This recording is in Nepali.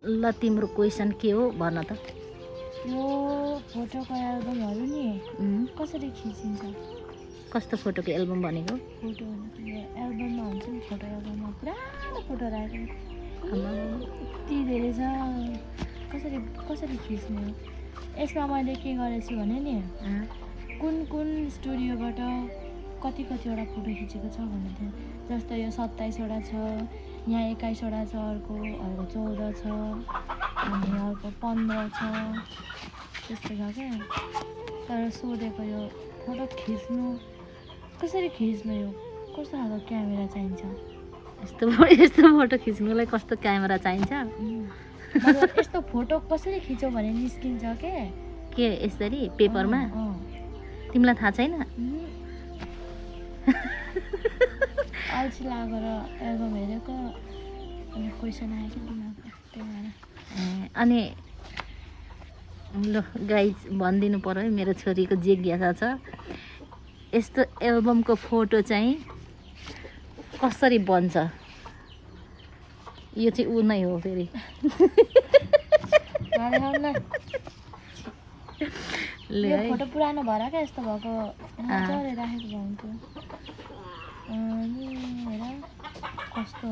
ल तिम्रो क्वेसन के हो भन त। यो फोटोको एल्बमहरू नि कसरी खिचिन्छ? कस्तो फोटोको एल्बम भनेको? फोटो भनेको एल्बममा हुन्छ नि, फोटो एल्बममा पुरानो फोटो राखेको यति धेरै छ, कसरी खिच्ने हो? यसमा मैले के गरेछु भने नि कुन स्टुडियोबाट कतिवटा फोटो खिचेको छ भन्ने थियो। जस्तो यो 27वटा छ, यहाँ 21वटा छ, अर्को 14 छ, अनि अर्को 15 छ, त्यस्तो छ क्या। तर सोधेको यो फोटो खिच्नु कसरी खिच्नु, यो कस्तो खालको क्यामेरा चाहिन्छ? यस्तो फोटो खिच्नुलाई कस्तो क्यामेरा चाहिन्छ? मतलब यस्तो फोटो कसरी खिच्यो भने निस्किन्छ के यसरी पेपरमा? तिमीलाई थाहा छैन? अल्छी लागेर एल्बम हेरेको अनि क्वेसन आयो कि दिमागमा, त्यही भएर। अनि ल गाइज भनिदिनु पर्यो है, मेरो छोरीको जिज्ञासा छ, यस्तो एल्बमको फोटो चाहिँ कसरी बन्छ? यो चाहिँ ऊ नै हो फेरि। यो फोटो पुरानो भएर क्या यस्तो भएको, मजाले राखेको हुन्थ्यो। अनि हेर कस्तो